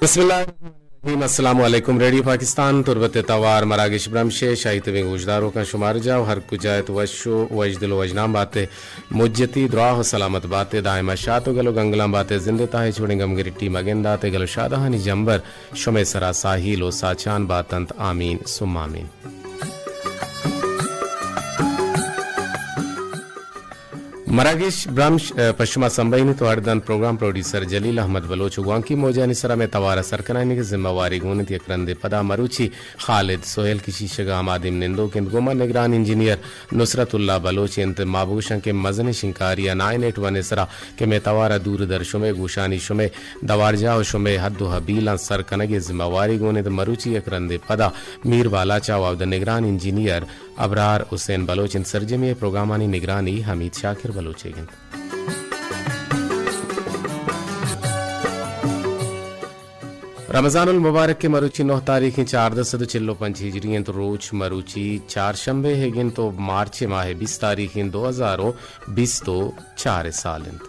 بسم اللہ الرحمن الرحیم۔ السلام علیکم۔ ریڈیو پاکستان تربت توار مراگش برمش ءِ شاہی تبیں گوشداروکاں شمار جاہ ہر کجا ات وش و وشدل و وشنام بات ءِ، مجتی دراہ و سلامت بات ءِ، دائما شات و گل و گنگلاں بات ءِ، زند ءِ تہا ہچ وڑیں گمگرٹی مگندات ءِ، گل و شادہانی جمبر شمئے سرا ساہیل و ساچان باتنت۔ آمین ثم آمین۔ مراگش برمش، ء، پہ شما سمبہینیت و ہڑدن پروگرام پروڈیوسر جلیل احمد بلوچ و گوانکی موجانی سرا مئے توار ءِ سرکنائینگ ءِ ذمہ واری گون انت۔ یک رندے پدا مروچی خالد سہیل کہ شیشگ ءَ ہما دیم نندوک انت، گوں ما نگران انجینئر نصرت اللہ بلوچ انت۔ ما بگوشاں کہ مزنیں شنکاری ءَ نائن ایٹ ون ءِ سرا کہ مئے توار ءَ دور در شمئے گوشانی شمئے دوارجاہ و شمئے حد و حبیلاں سر کنگ ءِ ذمہ واری گون انت۔ مروچی یک رندے پدا میر بالاچ ءَ و اودا نگران انجینئر ابرار حسین بلوچ انت۔ سرجمی ءِ پروگرامانی نگرانی حمید شاکر بلوچ ئیگ انت۔ رمضان المبارک کہ مروچی نہ تاریخ انت، چاردہ سد و چل و پنچ ہجری انت، روچ مروچی چارشنبے ئیگ انت و مارچ ماہ بیست تاریخ انت، دو ہزار و بیست و چار سال انت۔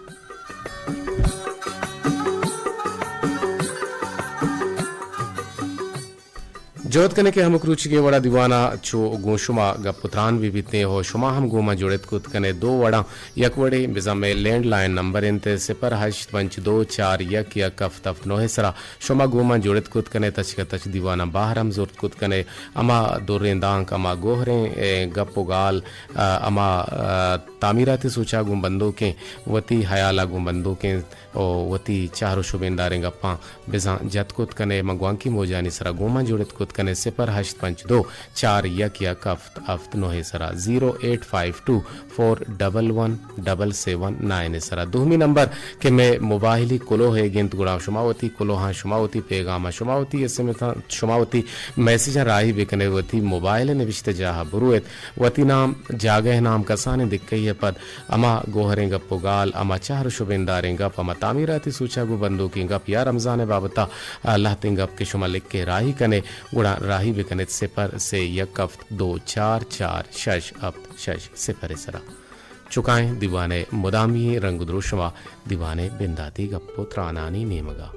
جہد کنیں کہ ہمک روچیگیں وڑا دیوانا چو گوں شما گپ و تران بہ بیتیں و شما ہم گوں ما جڑت کت کنے دو وڑاں۔ یک وڑے بزاں مئے لینڈ لائن نمبر انت، صفر ہشت پنچ دو چار یک یک ہفت ہفت نو ءِ سرا شما گوں ما جڑت کت کنے، تچک تچ دیوانا باہر ہم زرت کت کنے۔ ہما دریں دانک، ہما گوہریں، اے، گپ و گال، آ، ہما، آ، تعمیراتی سوچا گوں بندوکیں، وتی حیالا گوں بندوکیں، و وتی چہر و شبینداریں گپاں بزاں جت کت کنے، من گوانکی موجانی سرا گوں ما جڑت کت کنے، صفر ہشت پنچ دو چار یک یک ہفت ہفت نو ءِ سرا، زیرو ایٹ فائیو ٹو فور ڈبل ون ڈبل سیون نائن ءِ سرا۔ دومی نمبر کہ مئے موبائلی کلوہ ئیگ انت، گڑا شما وتی کلوہاں، شما وتی پیغاماں، شما وتی ایس ایم ایساں، شما وتی میسجاں راہی بکنے، وتی موبائل نبشتہ جاہ برویت، وتی نام، جاگہ نام، کسانیں دکہی ءَ پد ہما گوہریں گپ و گال، ہما چہر و شبینداریں گپ، ہما تعمیراتی سوچگ و بندوکیں گپ یا رمضان ءِ بابت ءَ لہتیں گپ کہ شما لکھ ءُ راہی کن ئے، گڑا راہی بہ کن ات صفر سے یک ہفت دو چار چار شش ہفت شش صفر ءِ سرا۔ چکائیں دیوان ءِ مدامی رنگ و دروشم ءَ دیوان ءِ بنداتی گپ و ترانانی نیمگ ءَ۔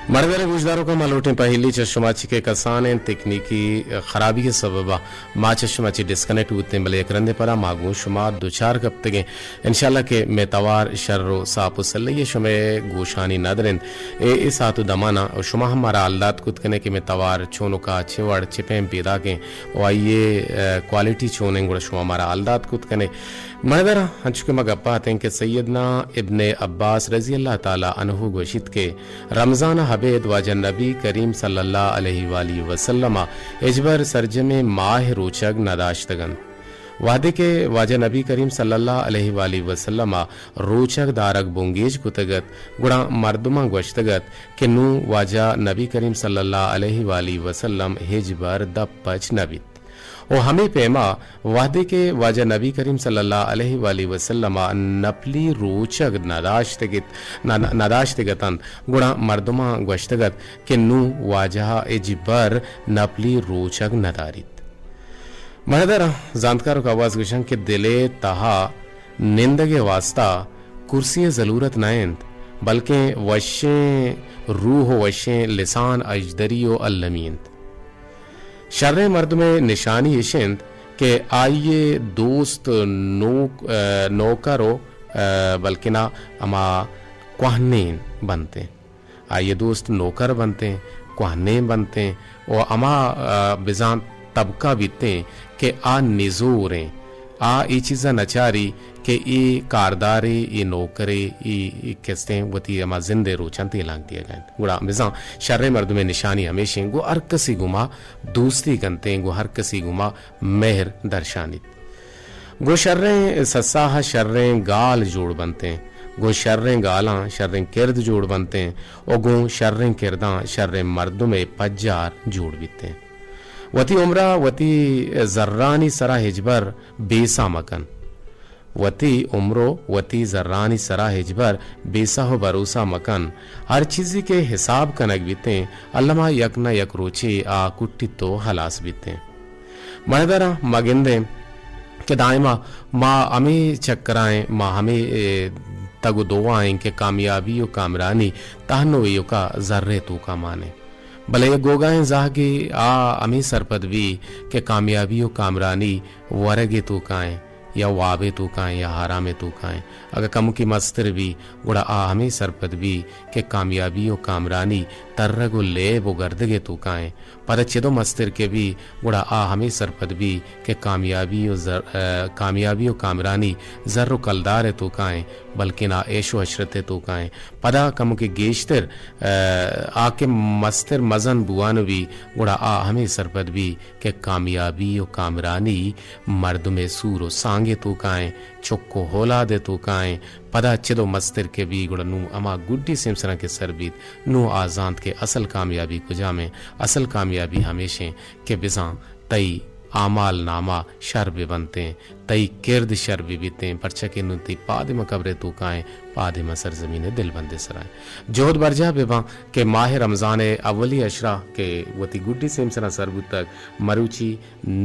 مڑدار گوشداروکاں، ما لوٹیں پہلی چہ شما چی کہ کسانیں تکنیکی خرابی ءِ سبب ءَ ما چہ شما چی ڈسکنیکٹ بوتیں، بلے یک رندے پدا ما گوں شما دوچار کپتگیں۔ انشاءاللہ کہ مئے توار شر و ساپ و سلہی ءَ شمئے گوشانی ندر انت۔ اے، اے ساعت و دمانا شما ہم مارا حال دات کت کنے کہ مئے توار چونکا، چہ وڑ، چہ پیم پیداکیں و آئی ءِ، اے، کوالٹی چونیں، گڑا شما مارا حال دات کت کنے۔ مڑداراں، انچو کہ ما گپ ءَ اتیں کہ سیدنا ابن عباس رضی اللہ تعالی عنہ گوشیت کہ رمضان ءَ ابید واجہ نبی کریم صلی اللہ علیہ وآلہ وسلم ءَ ہچبر سرجمیں ماہ روچگ نداشتگ انت۔ وہدے کہ واجہ نبی کریم صلی اللہ علیہ وآلہ وسلم ءَ روچگ دارگ بنگیج کتگ ات، گڑا مردماں گوشتگ ات کہ نوں واجہ نبی کریم صلی اللہ علیہ وآلہ وسلم ہچبر دپ پچ نہ بیت۔ و ہمے پیما وہدے کہ واجہ نبی کریم صلی اللہ علیہ وآلہ وسلم ءَ نپلی روچگ نداشتگ ات، نہ، نہ، نداشتگ اتنت، گڑا مردماں گوشتگ ات کہ نوں واجہ ءَ ہچبر نپلی روچگ نداریت۔ مڑداراں، زانتکار و کاواز گوشنت کہ دل ءِ تہا نندگ ءِ واستا کرسی ءِ ضلورت نہ انت، بلکیں وشیں روح و وشیں لسان اژدری و المی انت۔ شریں مردمے نشانی اش انت کہ آئی ءِ دوست نوک-، ءَ، نوکر و، ءَ، بلکنا ہما کوہنین بنتیں۔ آئی ءِ دوست نوکر بنتیں، کوہنین بنتیں و ہما، ءَ، بزاں طبقہ بیتیں کہ آ نزوریں۔ آ اے چیزا نچاری کہ اے کاردارے، اے نوکرے، اے، اے کستیں وتی ہما زند ءِ روچاں تیلانک دیگا انت۔ گڑا بزاں شریں مردمے نشانی ہمیشیں، گوں ہر کسی گوما دوستی کنتیں، گوں ہر کسی گوما مہر درشانیت۔ گوں شریں سساہ ءَ شریں گال جوڑ بنتیں، گوں شریں گالاں شریں کرد جوڑ بنتیں و گوں شریں کرداں شریں مردمے پجار جوڑ بیتیں۔ وتی عمر ءَ وتی زرانی سرا ہچبر بیسہ مکن۔ وتی عمر و وتی زرانی سرا ہچبر بیسہ و بھروسہ مکن۔ ہر چیزے کہ حساب کنگ بیتیں، الما یک نہ یک روچے آ کٹیت و ہلاس بیتیں۔ مڑداراں ما گندیں کہ دائما ما ہمے چکرائیں، ما ہمے، اے، تگ و دعائیں کہ کامیابی و کامرانی تہنو ایوکا زرے توکا مانیں۔ بلے یک گوگائیں زہگے آ ہمے سرپد بی کہ کامیابی و کامرانی ورگے توکائیں یا وابے توکائیں یا آرامے توکائیں۔ اگہ کمکی مستر بی، گڑا آ ہمے سرپد بی کہ کامیابی و کامرانی ترگ و لیب و گردگے توکائیں۔ پدا چدو مستر کہ بی، گڑا آ ہمے سرپد بی کہ کامیابی و زر-، ء، کامیابی و کامرانی زر و کلدار ء توکا ایں، بلکن آ عیش و عشرت ء توکا ایں۔ پدا کمکے گیشتر، ء، آ کہ مستر مزن بوان بی، گڑا آ ہمے سرپد بی کہ کامیابی و کامرانی مردم ء سور و سانگ ء توکا ایں، چک و اولاد ء توکا ایں۔ پدا چدو مستر کہ بی، گڑا نوں ہما گڈی سیمسراں کہ سر بیت، نوں آ زانت کہ اصل کامیابی کجام ایں۔ اصل کامیابی ہمیش ایں کہ بزاں تئی اعمال نامہ شر بہ بنتیں، تئی کرد شر بہ بیتیں، پرچا کہ نوں تئی پادمہ قبر ء توکا ایں، پادمہ سرزمین ء دلبند ء سرا ایں۔ جہد برجاہ بہ باں کہ ماہ رمضان ء اولی عشرہ کہ وتی گڈی سیمسراں سر بوتگ، مروچی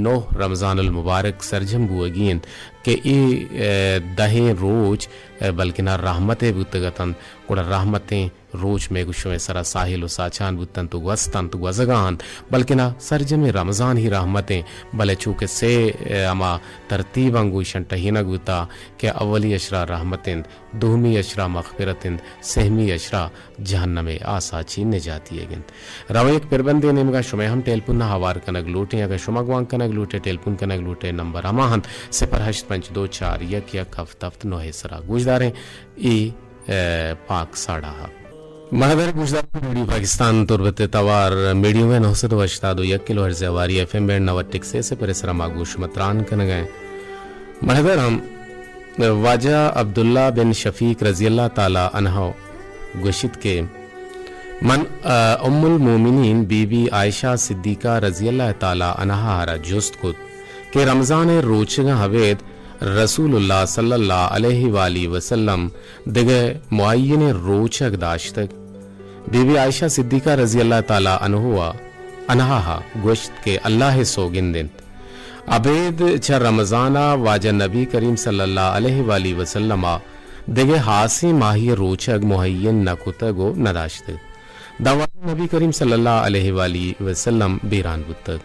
نوہ رمضان المبارک سرجم بوگی انت کہ اے، ء، دہیں روچ، ء، بلکنا رحمت ء بوتگ اتنت، گڑا رحمتیں روچ مئے گوں شمئے سرا ساحل و ساچان بوتنت و گوستنت و گوزگا انت، بلکنا سرجمیں رمضان ہی رحمتیں، بلے چو کہ سے، ء، ہما ترتیباں گوں ایشاں ٹہینگ بوتا کہ اولی عشرہ رحمت انت، دومی عشرہ مغفرت انت، سہمی عشرہ جہنم ء آسا چی نجاتی ئیگ انت۔ رویں یک پربندے نیمگا شمئے ہم ٹیلپون ء ہوار کنگ لوٹیں، اگاں شما گوانک کنگ لوٹے، ٹیلپون کنگ لوٹے، نمبر ہما انت، صفر ہشت پنچ دو چار یک یک ہفت ہفت نوہ ء سرا گوشداریں۔ اے ء، پاک ساڑا ہا۔ مڑدار گوشدار ریڈیو پاکستان تربت ء توار میڈیم ویو نو سد و ہشتاد و یک کلو ہرٹز ء ہواری ایف ایم بینڈ نود ٹک سے سے پر سرا ما گوش متران کنگا ایں۔ مڑدار ہم واجہ عبداللہ بن شفیق رضی اللہ تعالی عنہ گوشت کہ من، ء، ام المومنین بی بی عائشہ صدیقہ رضی اللہ تعالی عنہا را جست کت کہ رمضان ء روچگاں ابید رسول اللہ صلی اللہ علیہ وآلہ وسلم دگہ معینیں روچگ داشتگ؟ بی بی عائشہ صدیقہ رضی اللہ تعالی عنہ ء، عنہا گوشت کہ اللہ ء سوگند انت، ابید چہ رمضان ء واجہ نبی کریم صلی اللہ علیہ وآلہ وسلم ء دگہ ہاسیں ماہی روچگ معین نہ کتگ و نہ داشتگ۔ داں واجہ نبی کریم صلی اللہ علیہ وآلہ وسلم بیران بوتگ۔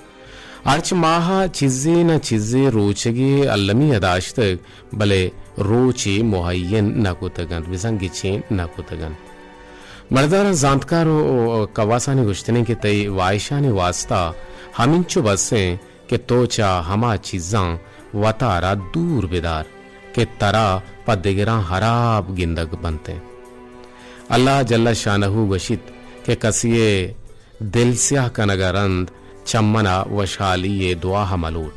ہرچ ماہ ء چیزے نہ چیزے روچگے المی ء داشتگ، بلے روچے معین نہ کتگ انت، بزاں گچین نہ کتگ انت۔ مڑداراں زانتکار و کواسانی گوشتنیں کہ تئی واہشانی واسطہ ہمینچو بس ایں کہ تو چہ ہما چیزاں وتارا دور بدار کہ ترا پہ دگراں ہراب گندگ بنت انت۔ اللہ جل شانہ گوشیت کہ کسے ء دل سیاہ کنگ ء رند چہ من ء وشحالی ء دعا ء مہ لوٹ،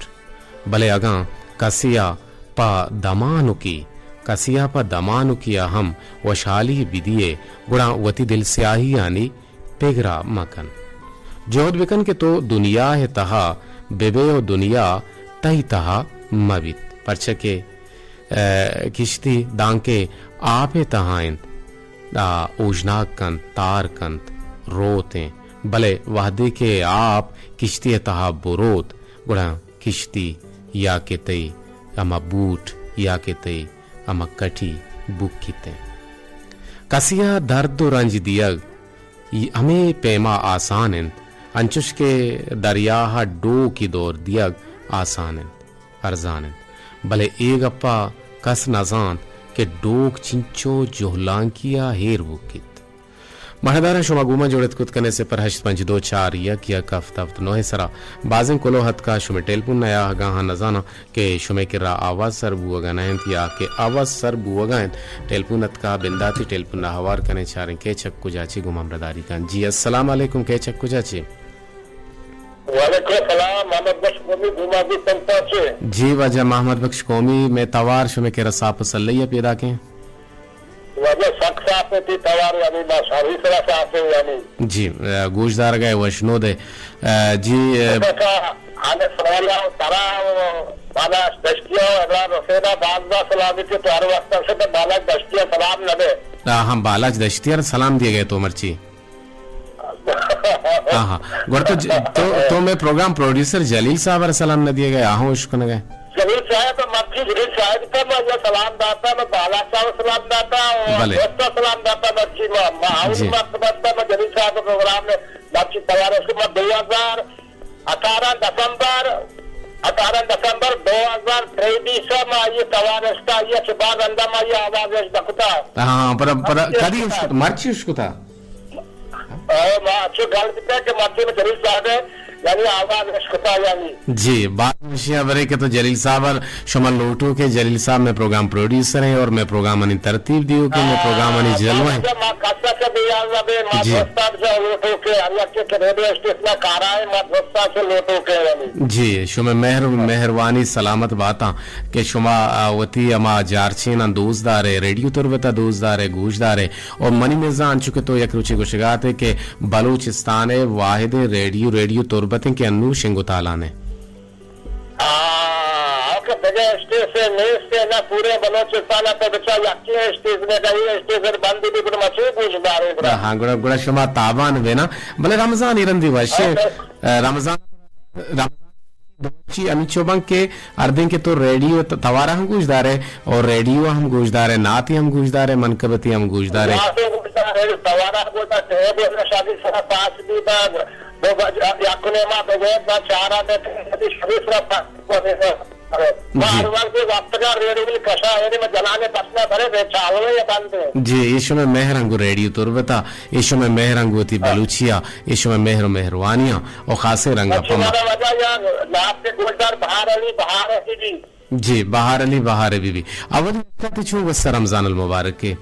بلے اگاں کسے ء پہ دمانکی، کسے ء پہ دمانکی ء ہم وشحالی بدیئے، گڑا وتی دل سیاہیانی پگر ء مہ کن۔ جہد بکن کہ تو دنیا ء تہا ببئے و دنیا تئی تہا مہ بیت، پرچا کہ ء کشتی دانکہ آپ ء تہا انت، آ اوژناگ کنت، تار کنت، روت انت، بلے وہدے کہ آپ کشتی ء تہا بروت، گڑا کشتی یا کہ تئی ہما بوٹ یا کہ تئی ہما کٹی بکیت انت۔ کسی ء درد و رنج دیگ ہمے پیما آسان انت، انچش کہ دریا ء ڈوکی دور دیگ آسان انت۔ ارزان انت، بلے اے گپ ء کس نہ زانت کہ ڈوک چنچو جہلانکی ء ایر بوکیت۔ مہداراں شما گوما جوڑت کت کنے صفر ہشت پنچ دو چار یک یک ہفت ہفت نو ء سرا۔ بازیں کلوہ اتکا شمے ٹیلپون نیا، اگاں ہاں نزاناں کہ شمے کرا آواز سر بوگا نہ انت یا کہ آواز سر بوگا انت۔ ٹیلپون اتکا، بنداتی ٹیلپون ء ہوار کنے، چاریں کیچک کجا چے گوما ہمراہداری کن۔ جی السلام علیکم، کیچک کجا چے؟ وعلیکم السلام، محمد بخش قومی گوما گوشتن پاچے۔ جی واجہ محمد بخش قومی، مئے توار شمے کرا صاف و سلہی ء پیداکیں۔ واجہ سک صاف ہے تی توار، یعنی ما شاری سرا صاف ہے، یعنی۔ جی، ء، گوشدارگا وشنود ہے۔ ء، جی، ء، آنے سوالا ترا و بالاچ دشتیا و ابرار حسینا باز باز سلامتی تو ہر وقت سے بالاچ دشتیا سلام نہ دے۔ آ، ہم بالاچ دشتیا سلام دیے گئے تو مرچی۔ ہاں، ہاں۔ گڑا تو ج-، تو، تو مئے پروگرام پروڈیوسر جلیل صاحب ءَ سلام نہ دیگ ئے، آہاں اش کنگ ئے؟ جلیل صاحب، مرچی جلیل صاحب تھا، ما یہ سلام داتا، ما بالا صاحب سلام داتا، اور بلے۔ دوستا سلام داتا، مرچی ما، ما آؤں جی۔ ما، ما، ما جلیل صاحب کے پروگرام میں، مرچی تیار ہے، اس کو ما دو ہزار اٹھارہ دسمبر، اٹھارہ دسمبر دو ہزار تریویس ءَ ما آئی توار اشتا، آئی چہ بعد اندا ما آئی آواز اش دکتا۔ ہاں، پر، پر، اچھا، کدی اش اچھا۔ کتا؟ مرچی اش کتا؟ اے، ما اچھو گل بیتا کہ مرچی میں جلیل صاحب ہے، یعنی آواز اش کتا، یعنی۔ جی، باز وشیاں برے کہ تو جلیل صاحب ءَ شما لوٹو کہ جلیل صاحب مئے پروگرام پروڈیوسر ہیں اور مئے پروگرامانی ترتیب دیو کہ مئے پروگرامانی آ، جلوہ ہیں۔ ما کسا سے بھی یاد نہ بے، ما جی۔ دوستان سے لوٹو کہ ہر یک کے ریڈیو اسٹیشن کارا ہے، ما دوستان سے لوٹو کہ یعنی۔ جی، شما مہر، مہروانی سلامت باتاں کہ شما، آ، وتی ہما جارچیناں دوست دارے، ریڈیو تربت ءَ دوست دارے، گوش دارے۔ اور منی نزان چونکہ تو یک روچے گوشگاتے کہ بلوچستان ءِ واحد ریڈیو، ریڈیو تربت ہیں کہ انو شنگ و تالان ہے۔ ہاں، کہ دگہ اسٹیشن نیست ہے، نہ پورے بلوچستان ءَ تو بچا یکے اسٹیشن ہے، اگہ یہ اسٹیشن بند بھی گڑا مچے گوش دارے گڑا۔ ہاں، گڑا، گڑا شما تابان بے نا۔ بلے رمضان ای رندی وشے، ہاں، سر۔ اے، رمضان، رمضان دوچی ہمینچو بنت کہ ہر دن کہ تو ریڈیو ت-، توارا ہم گوش دارے اور ریڈیو ہم گوش دارے، نعتی ہم گوش دارے، منقبتی ہم گوش دارے۔ نعتی گوش دارے، توارا گوش دارے، ٹیپ گوش دارے، شادی سرا پاس بھی بعد دو بج-، یک نیما بگیت، ما چارا دے، شریف را پا-، جی۔ ما ہر وقت وقت کا ریڈیو کشا ہے، ما جلانے بسنا بھرے بے چاولے یا بند ہے۔ جی، یہ شمع مہر انگو ریڈیو تربتا، یہ شمع مہر انگو تی ہاں۔ بلوچیا، یہ شمع مہر و مہروانیاں، او خاصے رنگا اچھا، پما۔ ہمارا وجہ یار، نعت کے گوشدار بہار علی، بہار علی بھی۔ جی، بہار علی، بہار بی بی۔ اولی وقت چون گوست رمضان المبارک کے؟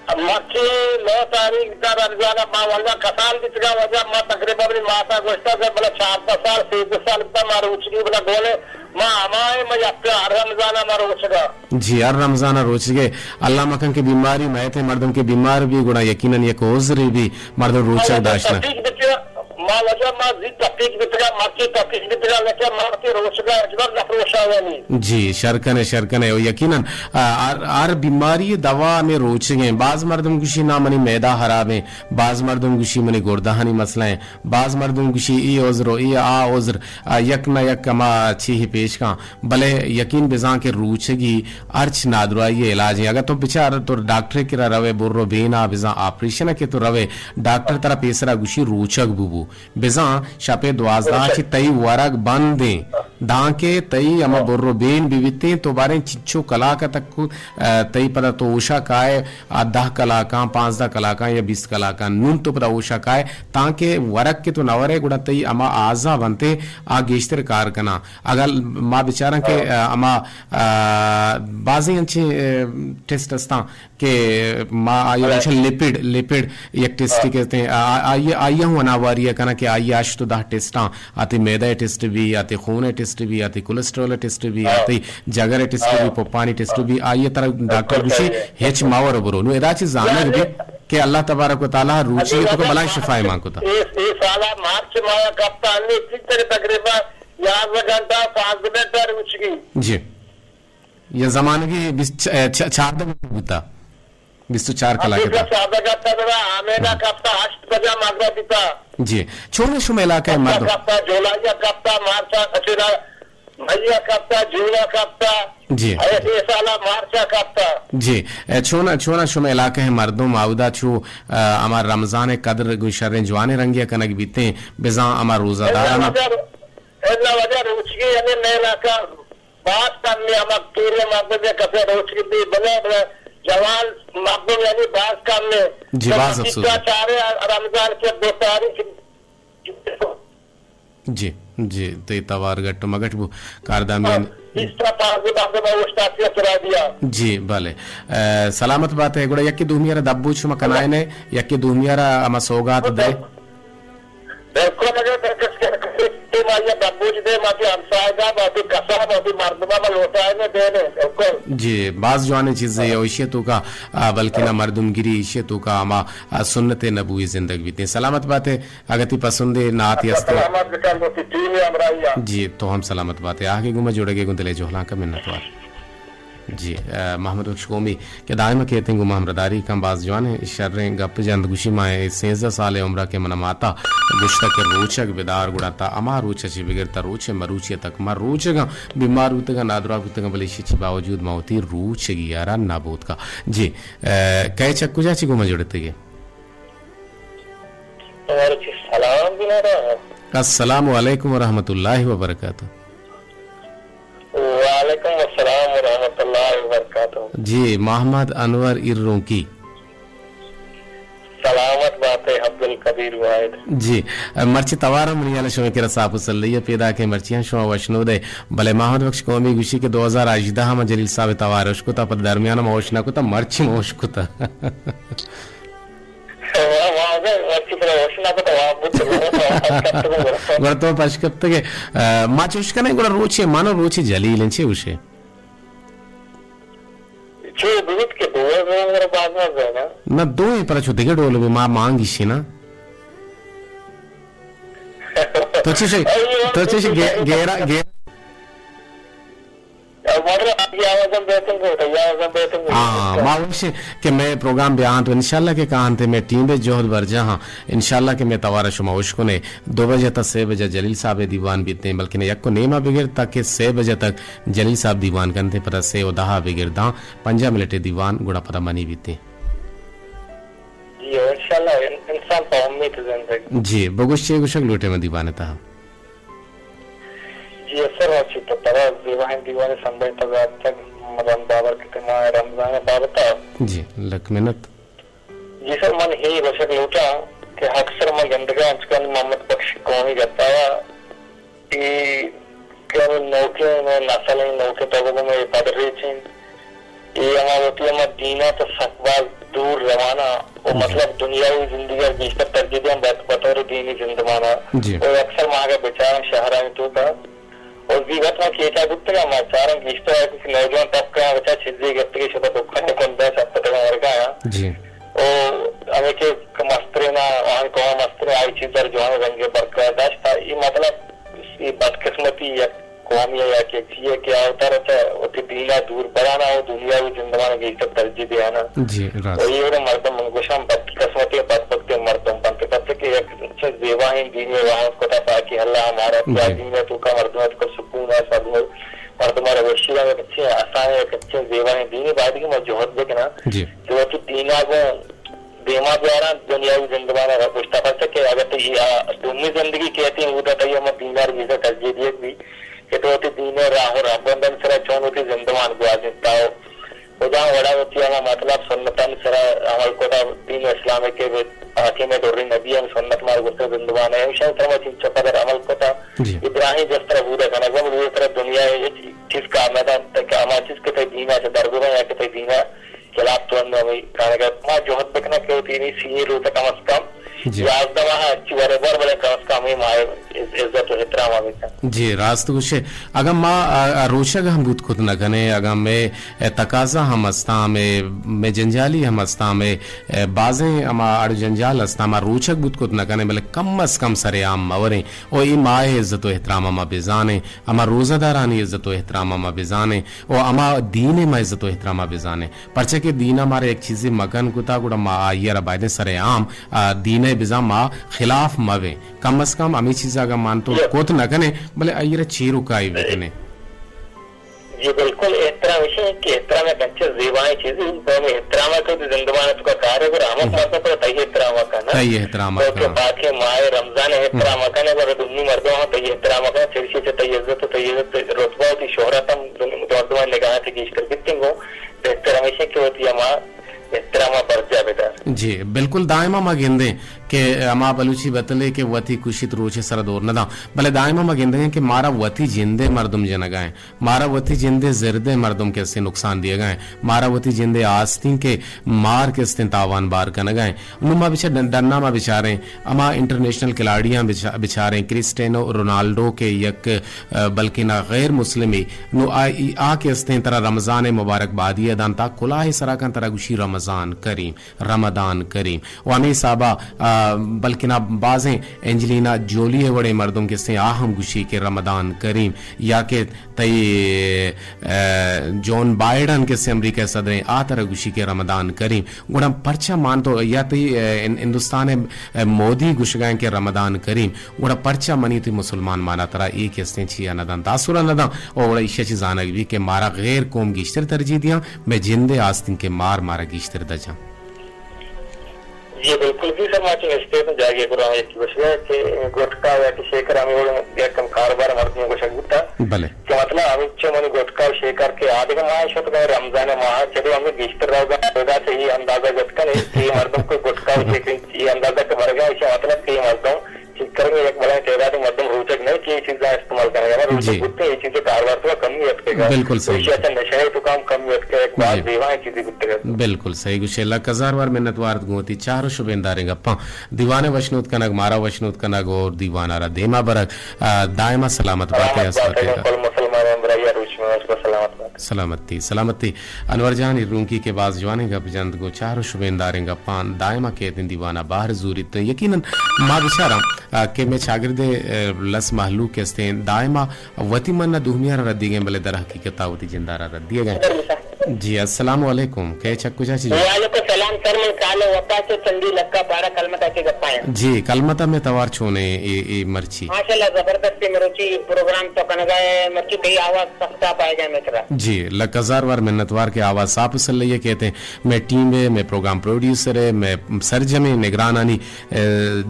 مرچی نو تاریخ دا رمضان ما واللہ کسان بیتگا وجہ ما تقریباً منی ماتا گوشتا کہ بلا چاردہ سال، سیزدہ سال بتا ما روچگی بلا گولے ما ہمائے ما یک ہر رمضان ما روچگا۔ جی، ہر رمضان روچگے۔ اللہ مکن کہ بیماری مئیتے مردم کہ بیمار بی گڑا یقیناً یک عذرے بی مردم روچگ داشتنا۔ تفیق بیتگا، ما وجہ ما زی تفیق بیتگا، مرچی تفیق بیتگا، لیکن ما وتی روچگا اجبر نفروشا یعنی۔ جی، شر کنے، شر کنے۔ و یقیناً، آ، ہر، ہر بیماری دوا ہمیں روچگیں۔ باز مردم گوشی نا منی معدہ خرابیں، باز مردم گوشی منی گردہانی مسئلہ ہیں، باز مردم گوشی ای عذر و ای آ عذر، آ، یک نہ یک ہما چیہی پیش کاں۔ بلے یقین بزاں کہ روچگی ہرچ نادراہی ءِ علاج ایں۔ اگاں تو بچار تو ڈاکٹر ءِ کرا روئے، برو بینا بزاں آپریشن ءَ کہ تو روئے، ڈاکٹر ترا پیسرا گوشی روچگ بو بو۔ بزاں شپے دوازدہ چہ تئی ورگ بند ایں۔ دانکہ تئی ہما برو بین بہ بیتیں، تو باریں چنچو کلاک ءَ تک، ءَ، تئی پدا تو ہوشا کائے، آ دہ کلاکاں، پانزدہ کلاکاں یا بیست کلاکاں۔ نون تو پدا ہوشا کائے، تانکہ ورگ کہ تو نہ ورے، گڑا تئی ہما اعضا بنتے، آ گیشتر کار کناں۔ اگاں ما بچاراں کہ، آ، ہما، آ، بازیں انچیں، آ، ٹیسٹ استاں کہ ما آئی ءَ گوشاں لیپڈ، لیپڈ یک ٹیسٹے کہتے ہیں، آ، آ، آئی، آئی ءَ ہوں اناواری ءَ کناں کہ آئی ءَ ہشت و دہ ٹیسٹاں، آ تئی معدہ ءِ ٹیسٹ بی، آ تئی خون ءِ ٹیسٹ بی، آ تئی کولیسٹرول ءِ ٹیسٹ بی، آ تئی جگر ءِ ٹیسٹ بی، پپانی ٹیسٹ بی، آئی ءَ ترا ڈاکٹر گوشی ہچ مہ ور برو۔ نوں ادا چہ زانگ بی کہ اللہ تبارک و تعالی روچی تو بلائیں شفا مان کتا۔ اے، اے سالا مارچ ماہ ءَ کپتا، انی تقریباً یازدہ گھنٹہ، پانزدہ منٹ روچگی۔ جی۔ یا زمانگی بیست، چ-، چ-، چاردہ منٹ بوتا۔ بیست و چار کلاک بیست و تا۔ چاردہ گھنٹہ بنا، آمینا کپتا ہشت بجا مغرب بیتا۔ جی۔ چون شما علاقہ مردم؟ کپتا، جولائی کپتا، مارچ اچھا، مئی کپتا، جون کپتا۔ جی۔ اے، اے سالا مارچ کپتا۔ جی۔ اے، چون، چون شما علاقہ مردم آودا چو، آ، ہما رمضان قدر گوں شریں جوانیں رنگے کنگ بیتیں، بزاں ہما روزہ دارانا۔ اللہ وجہ، اللہ وجہ روچگی یعنی مئے علاقہ باز کم ایں، ہما پیریں مردم یا کسے روچگی بی، بلے، بلے جوان مردم یعنی باز کم ایں۔ جی، تو باز افسوس۔ چارے رمضان کے دو تاریخ۔ جی، جی، تئی توار گٹ و مگٹ بو، کاردامی۔ بیست تا پانزدہ مردم اوشتاتی سرا دیا۔ جی، بلے۔ اے، سلامت بات ہے، گڑا یکے دومی را دبوچ شما کنائنے، یکے دومی را ہما سوگات دے۔ بالکل، اگر میں کس کے، کسی ٹیم آئی ہے، بمبوج دے، ماتی ہمسائے دا، ماتی کسا، ماتی مردمہ، ما لوٹائے نے دینے، بالکل۔ جی، باز جوانیں چیزے ہے، ایشی توکا، آ، بلکہ نہ مردم گری، ایشی توکا ہما، آ، سنت نبوی زندگ بیتے۔ سلامت بات ہے، اگر تی پسندے نعت ہستے۔ سلامت بکن، گوتی ٹیم ہمراہی۔ جی، تو ہم سلامت بات ہے۔ آگے گما جوڑگے گوں دلے جوہلاں کا منتوار۔ جی، ء، محمد بخش قومی کہ دائم کہتیں گوں ما ہمراہداری کن، باز جوانیں شریں گپ جنت۔ گوشی ما اے سیزدہ سال عمرہ کہ من ماتا گوشتہ کہ روچگ بدار، گڑا تا ہما روچ چی بگر تا روچ مروچی تک ما روچگاں، بیمار بوتگاں، نادراہ بوتگاں، بلے ایشی چی باوجود ما وتی روچگی آرا نہ بوتگا۔ جی، ء، کئے چک کجا چی گوں ما جڑتگے؟ تمہارے چی سلام بھی نہ رہا۔ السلام علیکم ورحمۃ اللہ وبرکاتہ۔ وعلیکم السلام ورحمۃ اللہ وبرکاتہ۔ جی، محمد انور ایرونکی۔ سلامت بات ہے عبدالقدیر واحد۔ جی، مرچی توارا منی حال شما کرا صاف و سلئی پیدا کہ مرچی ہم شما وشنود ہے۔ بلے محمد بخش قومی گوشی کہ دو ہزار ہژدہ ہم جلیل صاحب توار اشکتا، پر درمیان ما وش نہ کتا، مرچی ما وش کتا۔ واہ، واہ، واہ، مرچی ترا وش نہ کتا، واہ، بوت، گڑا تو پش کپتگ ئے۔ گڑا تو پش کپتگ ئے۔ ء، ما چوش کنیں، گڑا روچے من و روچے جلیل انت، چے گوشے؟ چو بوت کہ دو زمان گڑا باز نہ زانا۔ نہ، دو ہیں، پر چو دگہ ڈول بھی ما مانگی شی نا۔ تو چش، تو چش گے-، گیرا، گیرا۔ مطلب، آئی آواز ہم بہتر ہوتا، آئی آواز ہم بہتر ہوتا۔ ہاں، ما وش کہ مئے پروگرام بیاں تو انشاءاللہ کہ کاہاں تے مئے ٹیم بے جہد برجاہ ہاں۔ انشاءاللہ کہ مئے توارا شما وش کنے۔ دو بجہ تا سے بجہ جلیل صاحب دیوان بیتیں، بلکہ یک و نیما بگر تاکہ سے بجہ تک جلیل صاحب دیوان کنتے، پدا سے و دہا بگر داں پنجاہ منٹ دیوان گڑا پدا منی بیتیں۔ جی، انشاءاللہ ان-، انسان پہ امید زندگ۔ جی، بگوش چے گوشگ لوٹے میں دیوان تہا؟ جی، اثر واچی تو ترا زیباہیں دیوانے سمبھے تگا تک مدن بابر کتے ماہ رمضان بابتا۔ جی، لک منت۔ جی سر، من ہی گوشگ لوٹاں کہ اکثر من گندگا انچکان محمد بخش قومی گپایا، ای کہ نوکیں نسل ہیں، نوکیں طبقوں میں پدریچ ہیں۔ اے ہما وتی ہما دین ء تو سک باز دور روان ء و جی۔ مطلب دنیاوی زندگی ء گیشتر ترجیح دیاں بط-، بطور دینی زندمان ء۔ جی۔ و اکثر ما اگہ بچاراں شہرانی توکا و زی وقت ما کیچا بوتگاں، ما چاراں گیشتر ء کہ نوجوان طبقہ ء بچار چیزے گپتگی شتہ دکان ء کنڈ ء شتتگاں ورگا ء۔ جی۔ و ہمے کہ مسترین ء آہانی قوم مسترین آئی چیز در جوان رنگ برقرار داشت، تا ای مطلب ای بدقسمتی یک قومی ء یا کہ چی ء کہ آ وتارا چہ وتی دین ء دور بران ء و دنیاوی زندمان ء گیشتر ترجیح دیان ء۔ جی، راست۔ و اے وڑیں مردم من گوشاں بدقسمتی ء بدبختی مردم بنت، پرچہ کہ یک چہ زیباہیں دینی ء واہگ کتا پاکی اللہ ء مارا کہ آ جی۔ دین ء توکا مردم ء توکا سکون ء سبز مردم ء را وشی ء یک اچیں آسان ء یک اچیں زیباہیں دینی باید کہ ما جہد بکناں جی۔ کہ وتی دین ء گوں دیما بیاراں دنیاوی زندمان ء را پشتا، پرچہ کہ اگر تئی آ دومی زندگی کیت ایں، اودا تئی ہما دین ء را گیشتر ترجیح دیگ بیت کہ تو وتی دین ء راہ و رہبندانی سرا چون وتی زندمان گوازینت، تا کجام وڑا وتی ہما مطلب سنتانی سرا عمل کتا، دین اسلام ء کہ حاکم ء ڈریں نبی ہم سنت مارا گوشتگ زندمان ء، ہمیشانی سرا ما چنچو قدر عمل کتا۔ جی۔ ابراہیم جستر بودا کنگ بہ بلے ترا دنیا ء ہچ چیز کار نہ دنت کہ ہما چیز کہ تئی دین ء چہ درگزاں یا کہ تئی دین ء خلاف تو انو ہمے کارگا ما جہد بکناں کہ وتی ہمے سی ایں روچ ء کم از کم جی۔ یازدہ ماہ ء ہرچی ورے بر، بلے کم از کم ہمے ماہ ء عز-، عزت و احترام ء بکن۔ جی، راست گوشے۔ اگاں ما، آ، آ، روچگ ہم بوت کت نہ کنیں، اگاں مئے، اے، تقاضا ہم استاں، مئے، مئے جنجالی ہم استاں، مئے، اے، بازیں ہما اڑ جنجال استاں، ما روچگ بوت کت نہ کنیں، بلے کم از کم سر عام مہ وریں و اے ماہ ء عزت و احترام ء ما بزانیں، ہما روزہ دارانی عزت و احترام ء ما بزانیں و ہما دین ء ما عزت و احترام ء بزانیں۔ پرچا کہ دین ء مارا یک چیزے مکن کتا، گڑا ما آئی ء را بایدیں سر عام، آ، دین ء بزاں ما خلاف مہ بیں۔ کم از کم ہمے چیز ء اگاں مان تو جی۔ کت نہ کنیں، بلے آئی ء را چیر و کائی بکنیں۔ جی بالکل، احترام ایش انت کہ احترام یک انچیں زیبائیں چیزے، قوم احترام ء تو زندمان ء تو کا کار ہے، گڑا ہمک جی۔ مردم پر تئی احترام ء کن۔ تئی احترام ء تو کہ کن۔ پاکیں ماہ رمضان ء احترام ء کن، گڑا دومی مردم ہم تئی احترام ء کن، چریشی چہ تئی عزت و تئی عزت رتبہ و تئی شہرت ہم دن-، مردمان نگاہ ء گیشتر بیت انت، گوں بہتر ہمیش انت کہ وتی ہما احترام ء برجاہ بدار۔ جی، بالکل دائما ما گندیں کہ ہما بلوچی بتلے کہ وتی کشیت روچے سرا دور نہ داں، بلے دائما ما گندگیں کہ مارا وتی جندے مردم جنگا ہیں، مارا وتی جندے زردے مردم کسے نقصان دیگا ہیں، مارا وتی جندے آستین کہ مار کستیں تاوان بار کنگا ہیں۔ نوں ما بچار ڈن-، ڈنا ما بچاریں، ہما انٹرنیشنل کھلاڑیاں بچا-، بچاریں، کرسٹینو رونالڈو کہ یک، ء، بلکنا غیر مسلمے، نوں آ، آ کہ استیں ترا رمضان ء مبارک بادی ء دانتا، کلاہ ء سرا کن ترا گوشی رمضان کریم، رمضان رمضان کریم۔ و ہمے حسابا، آ، بلکنا بازیں انجلینا جولی ء وڑیں مردم کہ استیں، آ ہم گوشی کہ رمضان کریم، یا کہ تئی، آ، جون بائیڈن کہ استیں امریکہ ء صدریں، آ ترا گوشی کہ رمضان کریم۔ گڑا پرچا مان تو یا تئی، آ، ہن-، ہندوستان ء، آ، مودی گوشگا کہ رمضان کریم، گڑا پرچا منی تئی مسلمان مانا ترا اے کہ استیں چیا نہ داں، تاثرا نہ داں؟ و گڑا ایشی چی زانگ بی کہ مارا غیر قوم گیشتر ترجیح دیاں، مئے جند ء آستینکیں مار مارا گیشتر دجاں۔ جی بلکل، جی سر، ما چہ نشتے اتاں جاگہے گڑا یکے گوشگ ء کہ گٹکا یا کہ شیکر ہمے وڑ یک کم کاروبار مردم گوشگ بوتا بلے۔ کہ مطلب ہمینچو منی گٹکا و شیکر کہ آدگہ ماہ شتگ ء رمضان ء ماہ چدو ہمے گیشتر روگ ء پیدا چہ اے اندازہ جت کن کہ اے مردم کہ گٹکا و شیکر اے اندازہ کہ برگ ء ایشی مطلب کہ اے مردم چکرگ ء یک بلائیں تعداد مردم روچگ نہ کہ اے چیزاں استعمال کنگ ء روچگ جی۔ بوتے اے چیز کاروبار تو کمی اتکگ ء بلکل صحیح۔ ایشی چہ نشہ ء تو کم کمی اتکگ یک باز جی۔ دیوان چیزی بوتگ۔ بلکل صحیح گوشے، لک ہزار وار منت وارت گوں وتی چار و شبینداریں گپاں۔ دیوان ء وشنود کنگ، مارا وشنود کنگ اور دیوان ء را دیما برگ، آ، دائما سلامت بات ء سلامت بات ء۔ کل مسلمان ہمراہی ء روچ میں سلامت بات۔ سلامتی، سلامتی۔ انور جان ایرونکی کہ باز جوانیں گپ جنت گوں چار و شبینداریں گپاں دائما کیتیں دیوان ء بہر زوریت۔ یقیناً ما بچاراں، آ، کہ مئے چاگرد ء، آ، لس مہلوک کہ استیں دائما وتی من ء دومی ء را رد دیگ ء، بلے در حقیقت ء وتی جند ء را رد دیگ ء۔ جی، السلام علیکم۔ کئے چک کجا چہ جوڑ؟ وعلیکم السلام سر، من سال وفا چہ چندی لکا پارا کلمت ء چہ گپاں۔ جی، کلمت ء مئے توار چونیں اے، اے مرچی؟ ماشاءاللہ زبردست مروچی پروگرام تو کنگا ہے، مرچی تئی آواز سخت آپ آئے گا مئے ترا۔ جی، لک ہزار وار منتوار کہ آواز صاف و سلئی ء کیت۔ مئے ٹیم ء، مئے پروگرام پروڈیوسر ء، مئے سرجمیں نگرانانی، ء،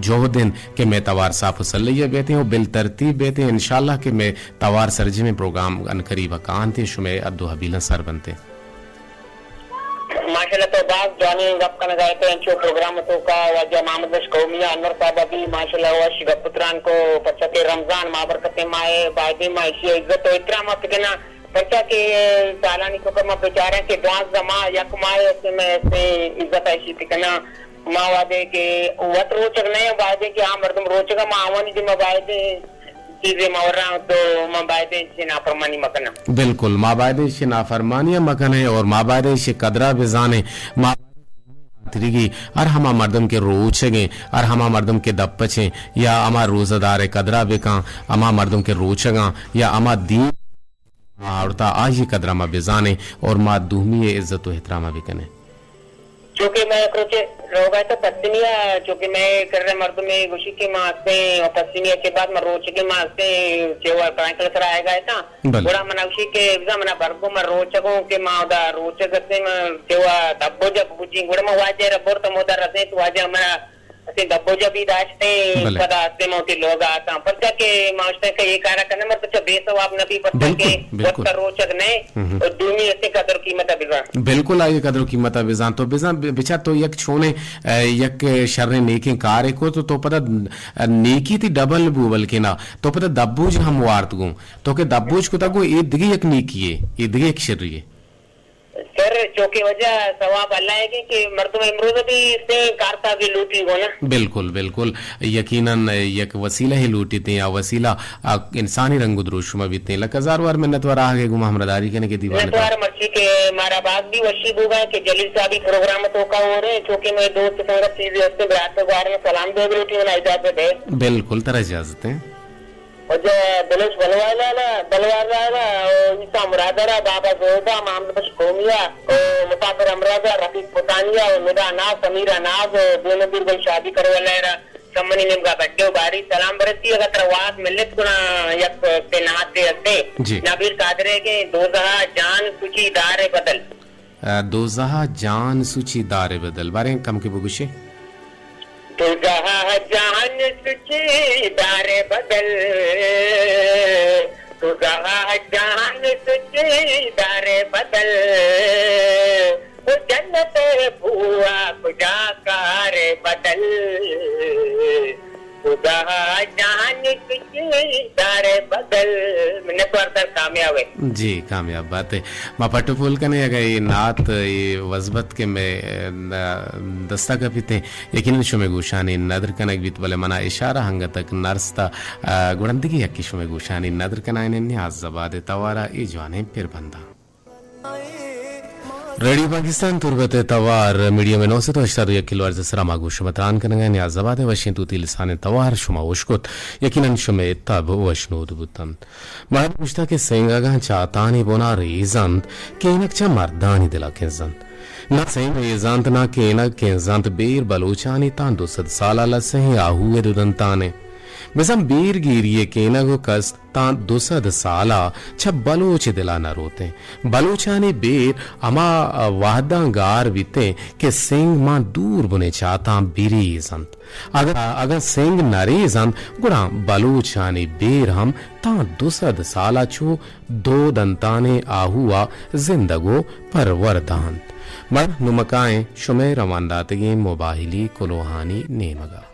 جہد انت کہ مئے توار صاف و سلئی ء بیتیں و بل ترتیب بیتیں۔ انشاءاللہ کہ مئے توار سرجمیں پروگرام عنقریب ء کاینت، شمئے حد و حبیلاں سر بنت۔ ماشاءاللہ تو باز جوانیں گپ کنگا ات، انچو پروگرام توکا واجہ محمد بخش قومی ء انور صاحب ء بھی ماشاءاللہ وش گپ تران کو، پرچا کہ رمضان ماہ برکتیں ماہ ء بایدیں ما ایشی ء عزت و احترام ء بکناں، پرچا کہ سالانی توکا ما بچاراں کہ دوازدہ ماہ یک ماہ است، ما ایشی عزت ء ایشی بکناں۔ ما وہدے کہ وت روچگ نہ ایں، بایدیں کہ آ مردم روچگ ء ما آوانی دیما بایدیں چیزے ما وراں تو ما بایدیں چی نافرمانی مکناں۔ بالکل، ما بایدیں چی نافرمانی ء مکنیں اور ما بایدیں چی قدرا بزانیں۔ ما تریگی ہر ہما مردم کہ روچگیں، ہر ہما مردم کہ دپچیں یا ہما روزہ دار قدرا بکاں، ہما مردم کہ روچگاں یا ہما دین آورتا آئی قدرا ما بزانیں اور ما دومی عزت و احترام بکنیں۔ چونکہ مئے یک روچے روگا تو پسنی ء، چونکہ مئے کرے مردمے گوشی کہ ما ہستیں و پسنی ء چہ بعد ما روچگیں ما ہستیں چہ و پرائنکل سرا آئیگا اتاں۔ بلے۔ گڑا منا گوشی کہ بزاں منا برگو ما روچگوں کہ ما ادا روچگ ہستیں، ما چہ و دبو جب بوجیں۔ گڑا ما واجہ را برت، ہمودا رسیں تو واجہ منا ہستیں دبو جبی داشتیں، بلے۔ پدا ہستیں ما وتی لوگا اتاں۔ پرچا کہ ما اشتیں کہ اے کارا کنیں، مر تو چہ بے ثواب نبی، پرچا بالکل، کہ بالکل۔ وت روچگ نئے، ہم۔ و دومی ہستیں قدر قیمت ء بزاں۔ بالکل، آئی قدر و قیمت ء بزاں۔ تو بزاں ب-، بچار تو یک چونیں، ء، یک شریں نیکیں کارے کو تو، تو پدا نیکی تی ڈبل بو، بلکہ نا، تو پدا دبوج ہم وارت گوں۔ تو کہ دبوج کتا گوں، اے دگہ یک نیکی ہے، اے دگہ یک شری ہے۔ سر، چوکہ وجہ ثواب اللہ ہے کہ، کہ مردم امروز بھی اس سے کارتا بھی لوٹی گو نا۔ بالکل، بالکل۔ یقیناً یک وسیلہ ہے لوٹی تے، یا وسیلہ آ، انسانی رنگ و دروشم ء بیتیں۔ لک ہزار وار منت وار آہگ ء گوں ما ہمراہداری کنیں کہ دیوان منت وار مرچی کہ مارا باز بھی وشی بوگا کہ جلیل صاحبی پروگرام توکا ہو رہے ہیں، چونکہ میں دوست سنگت چیزیں ہستے برات گوارن سلام دے لوٹی، منا اجازت ہے۔ بالکل، ترا اجازت ہے۔ واجہ بلوچ بلوار لالا، بلوار لالا، او عیسیٰ مرادرا، بابا زوہدا، محمد بخش قومیا، او مسافر امراضا، رفیق پتانیا، او ندا ناز، سمیرا ناز، او بے نظیر گل شادی کرو اللہ را۔ سمنی نیمگا بڈے و باری سلام برسی، اگاں ترا وہد ملت گڑا یک سے نعتے ہستے۔ جی۔ نبیل قادرے کہ دوزہا جان سوچی دار بدل۔ آ، دوزہا جان سوچی دار بدل۔ باریں کم کہ بگوشے۔ دوزہا جان سوچی دار بدل۔ دوزہا جان سوچی دار بدل۔ تو جنت بوا کجا کار بدل، خدا جان کچی دار بدل۔ منتوار سر، کامیاب ہے۔ جی، کامیاب بات ہے۔ ما پٹ و پول کنے اگہ اے نعت، اے وزبت کہ میں، ا، دستا کپیتے، یقیناً شمے گوشانی ندر کنگ بیت، بلے منا اشارہ ہنگتک نرستا، ا، گڑندگی یکی شمے گوشانی ندر کنائنے نیاز زباد توارا اے جوانیں پر بنداں۔ ریڈیو پاکستان تربت ءِ توار میڈیم نو سد و ہشتاد و یک کلو ہرٹز ءِ سرا ما گوش ءُ تران کنگ ءَ ایں۔ نیاز آباد ءِ وشیں توتی لسانیں توار شما اشکت، یقیناً شمئے تب وشنود بوت انت۔ ما گوشتہ کہ سنگ اگاں چاتانی بنا ریزنت، کینگ چہ مردانی دلا کنزنت۔ نہ سنگ ریزنت، نہ کینگ کنزنت، بیر بلوچانی تاں دو سد سالا لسہیں آہو ءِ دو دنتانے۔ بزاں بیر گیری ءِ کینگ و کست تاں دو سد سالا چہ بلوچ ءِ دلا نہ روتیں۔ بلوچانی بیر ہما وہداں گار بیتیں کہ سنگ ماں دور بنیں چاتاں بریزنت۔ اگاں، اگاں سنگ نہ ریزنت، گڑا بلوچانی بیر ہم تاں دو سد سالا چو دو دنتانیں آہو ءَ زندگ و پرورد انت۔ من نمکائیں شمئے روان داتگیں موبائلی کلوہانی نیمگ ءَ۔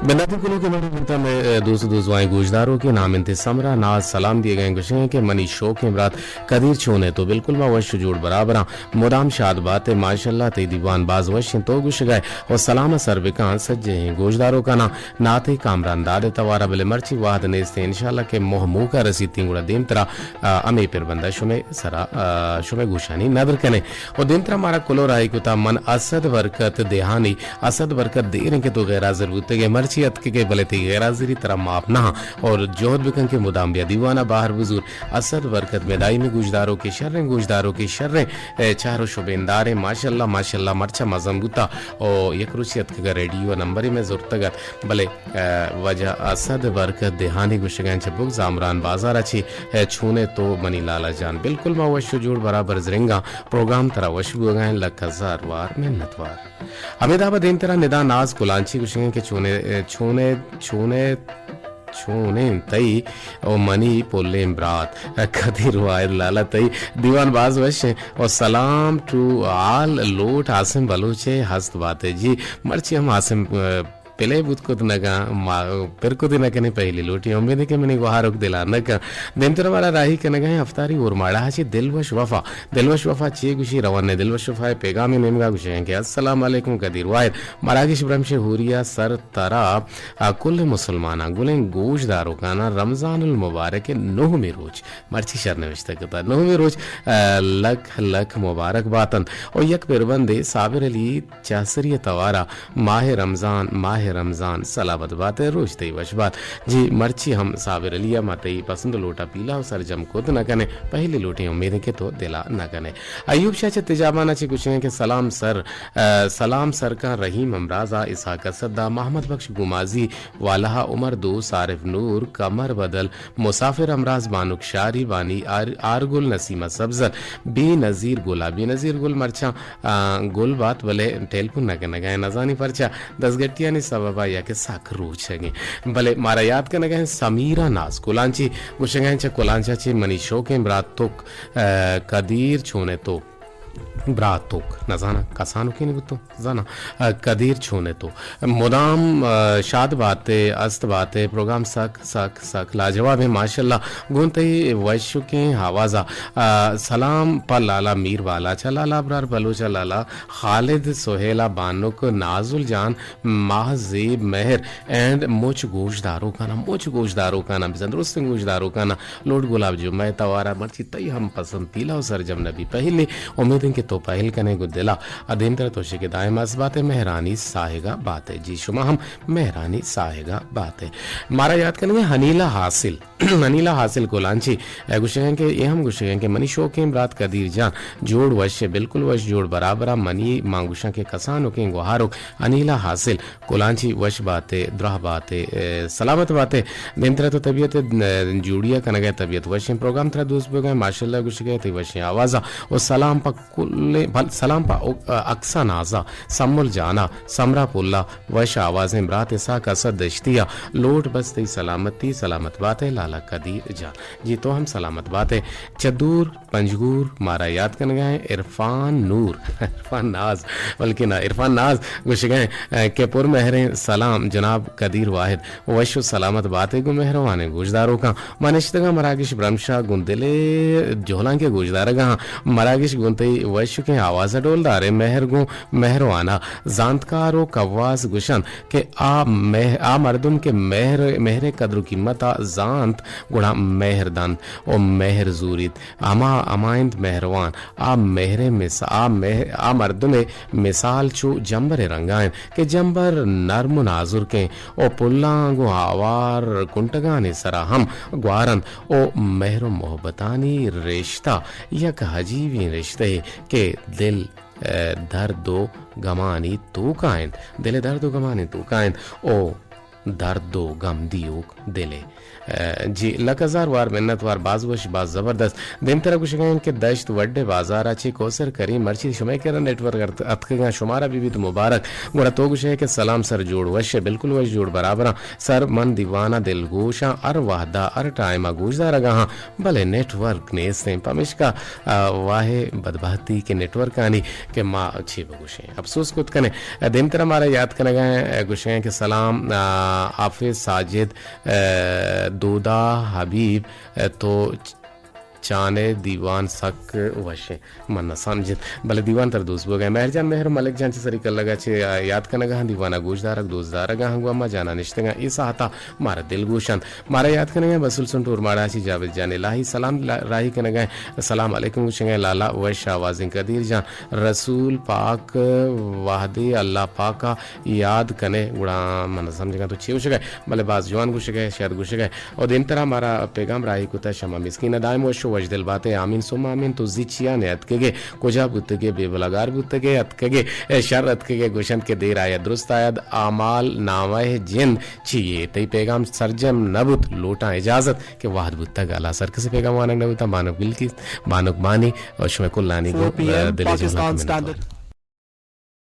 بنداتی کلو کہ من بوتا مئے دوست دوزوائیں گوشدارو کہ نام انت سمرا ناز سلام دیگائیں گوشیں کہ منی شوقیں برات قدیر چونے تو بالکل ما وش و جوڑ برابراں۔ مدام شاد بات ئے، ماشاءاللہ تئی دیوان باز وش انت، تو گوشگائے و سلام ءَ سر بکن سجہیں گوشداروکاناں۔ ناتے کامران داد ءِ توارا بلے مرچی وہد نیست انت، انشاءاللہ کہ موہ موکا رسیتیں گڑا دیمترا، آ، ہمے پربندہ شمے سرا، آ، شمے گوشانی ندر کنیں۔ و دیمترا مارا کلو راہی کتا من اسد برکت دیہانی، اسد برکت دیر انت کہ تو غیر حاضر بوتگے، مرچی اتکگے بلے تئی غیر حاضری ترا معاف نہ انت اور جہد بکن کہ مدام بیا دیوانا باہر بزور۔ اسد برکت مئے دائمی گوشداروکے شریں، گوشداروکے شریں، اے، چہر و شبینداریں، ماشاءاللہ، ماشاءاللہ، مرچا مزن بوتا۔ او یک روچے اتکگا ریڈیو نمبرے مئے زرتگ ات، بلے، اے، واجہ اسد برکت دیہانی گوشگاں چہ بگ زامران بازارا چی، اے، چونے تو منی لالا جان۔ بالکل ما وش و جوڑ برابر زرنگاں، پروگرام ترا وش بوگا ہیں، لکھ ہزار وار منت وار۔ ہمے دابا دیمترا ندا ناز کلانچی گوشگیں کہ چونے، اے، چونے، چونے چونیں تئی و منی پلیں برات قدیر واحد لالا تئی دیوان باز وش انت و سلام ٹو آل لوٹ عاصم بلوچ ءِ ہست بات ئے۔ جی مرچی ہم عاصم، آ، پلے بوت کت نہ کن، ما پر کت نہ کنیں پہلی لوٹی۔ امید ہے کہ منی گوہاروک دلا نہ کن۔ دیمتر مارا راہی کنگا ہیں ہفتاری اور ماڑا چی دلوش وفا۔ دلوش وفا چی گوشی روان نے دلوش وفا پیغام نیمگا گوشیں کہ السلام علیکم قدیر واحد مراگش برمش ہوریا سر ترا آ کل مسلماناں گلیں گوشداروکاناں رمضان المبارک ءِ نہمی روچ مرچی شر نوشتہ کتہ۔ نہمی روچ، آ، لکھ لکھ مبارک باتنت و یک پربندے صابر علی چہسری ءِ توارا ماہ رمضان، ماہ رمضان سلامت بات ئے، روچ تئی وش بات۔ جی مرچی ہم صابر علی ءَ ما تئی پسند لوٹا پیلا و سرجم کت نہ کنیں۔ پہلی لوٹیں امید کہ تو دلا نہ کنئے۔ ایوب شاہ چہ تجابانا چی گوشیں کہ سلام سر، آ، سلام سرکاں رحیم امرازا، اسحاق اسد دا، محمد بخش گومازی، والہ عمر دوست، عارف نور، قمر بدل، مسافر امراز، بانک شاری، بانی آر-، آرگل، نسیمہ سبزل، بے نظیر گلا، بے نظیر گل مرچاں، آ، گل بات بلے ٹیلیفون نہ کنگا ہیں، نزانی پرچا دزگٹیانی سببا یا کہ سک روچگیں۔ بلے مارا یاد کنگا ہیں سمیرہ ناز کلانچی گوشگا ہیں چہ کلانچا چی منی شوقیں برات توک، آ، قدیر چونے تو۔ براتوک، نزاناں کسانوکے نہ بوتو، زاناں، آ، قدیر چونے تو۔ مدام، آ، شاد باتے، است باتے، پروگرام سک، سک، سک لاجواب ہے، ماشاءاللہ۔ گوں تئی وشکیں آوازا، آ، سلام پہ لالا میر بالاچا، لالا ابرار بلوچا، لالا خالد سہیلا، بانک نازل جان، ماہ زیب مہر اینڈ مچ گوشداروکانا، مچ گوشداروکانا، بزاں درستیں گوشداروکانا، لوٹ گلاب جمعہ توارا مرچی تئی ہم پسند پیلا و سرجم نبی پہلی۔ امید انت کہ تو پہل کنے گو دلا۔ ادیمتر تو شکے دائم اس باتے مہرانی ساہگا باتے۔ جی شما ہم مہرانی ساہگا باتے۔ مارا یاد کنگے حنیلہ حاصل۔ انیلا حاصل کلانچی، اے گوشگیں کہ اے ہم گوشگیں کہ منی شوقیں برات قدیر جان جوڑ وش، بالکل وش جوڑ برابر ء۔ منی مان گوشاں کہ کسانوکیں گوہاروک انیلا حاصل کلانچی وش باتے، دراہ باتے، اے، سلامت باتے۔ دیمترا تو طبیعت، اے، جوڑیا کنگے، طبیعت وشیں، پروگرام ترا دوست بوگئے، ماشاءاللہ گوشگئے تئی وشیں آوازا و سلام پہ کلیں، بل-، سلام پہ او-، اکسا نازا، سمل جانا، سمرا پلا، وش آوازیں برات اسحاق اسد دشتیا، لوٹ بس تئی سلامتی، سلامت بات ئے لالا قدیر جان۔ جی تو ہم سلامت بات ئے۔ چہ دور پنجگور مارا یاد کنگا ہیں عرفان نور، عرفان ناز، بلکہ نہ عرفان ناز گوشگا ہیں، اے، کہ پر مہریں سلام جناب قدیر واحد۔ وش و سلامت بات ئے گوں مہروانیں گوشداروکاں۔ ما نشتگاں مراگش برمشا گوں دل ء جہلانک ء گوشدارگاں۔ مراگش گوں تئی وشکیں آواز ء ڈولدار ء مہر گوں مہروانا۔ زانتکار و کواس گوشنت کہ آ مہ-، آ مردم کہ مہر، مہر ء قدر و قیمت ء زانت، گڑا مہر دنت و مہر زوریت۔ ہما، ہما انت مہروان۔ آ مہر ء مس-، آ مہ-، آ مردم ء مثال چو جمبر ء رنگا انت کہ جمبر نرم و نازرکیں و پلاں گوں آوار کنٹگانی سرا ہم گوارنت و مہر و محبتانی رشتہ یک عجیبیں رشتہ ء کہ دل، ء، درد و گمانی توکا انت، دل ء درد و گمانی توکا انت و درد و گم دیوک دل ء۔ ء، جی، لک ہزار وار منت وار، باز وش، باز زبردست۔ دیمترا گوشگا انت کہ دشت وڈ ء بازار ء چہ کوثر کریم، مرچی شمئے کرا نیٹ ورک ارت-، اتکگاں، شمارا بہ بیت مبارک۔ گڑا تو گوشئے کہ سلام سر، جوڑ وش ئے؟ بالکل وش جوڑ برابراں سر، من دیوان ء دلگوشاں، ہر وہد ء ہر ٹائم ء گوشدارگ ء آں، بلے نیٹ ورک نیست انت، پمیشکا، آ، واہ بدبہتی کہ نیٹ ورکانی کہ ما چے بگوشیں، افسوس کت کنیں۔ دیمترا مارا یات کنگ ء گوشگ ء کہ سلام، آ، حافظ ساجد، آ، دودا حبیب، آ، تو چانے دیوان سک وشیں۔ من نہ سمجھت، بلے دیوان تر دوست بوگا۔ مہر جان، مہر و ملک جان چہ سری کلگا چہ یات کنگا ہاں، دیوانا گوش دارگ، دوست دارگا ہاں، گو اما جانا نشتگاں، اے ساعتا مارا دل گوشنت۔ مارا یات کنگا بسل سن ٹور ماڑا چہ جاوید جان الہی سلام لا-، راہی کنگا۔ السلام علیکم گوشنگا لالا، وش آوازیں قدیر جان، رسول پاک وہدے اللہ پاکا یاد کنے، گڑا من سمجھگا تو چے گوشگا، بلے باز جوان گوشگا، شاید گوشگا۔ او دیمترا مارا پیغام راہی کتا شما مسکین ء دائم وش و وشدل باتے، آمین ثم آمین۔ تو زی چیا نے اتکگے، کجا بوتگے، بے بلاگار بوتگے، اتکگے، اے شر اتکگے، گوشنت کہ دیر آید درست آید، آمال نامہ جند چیے؟ تئی پیغام سرجم نہ بوت، لوٹاں اجازت کہ وہد بوتگ، اللہ سر کسی پیغام وانگ نہ بوتا۔ بانک بلکیس، بانک بانی و شمئے کلانی گوں، فور پی ایم دل جہلا پاکستان کمنت اسٹینڈرڈ۔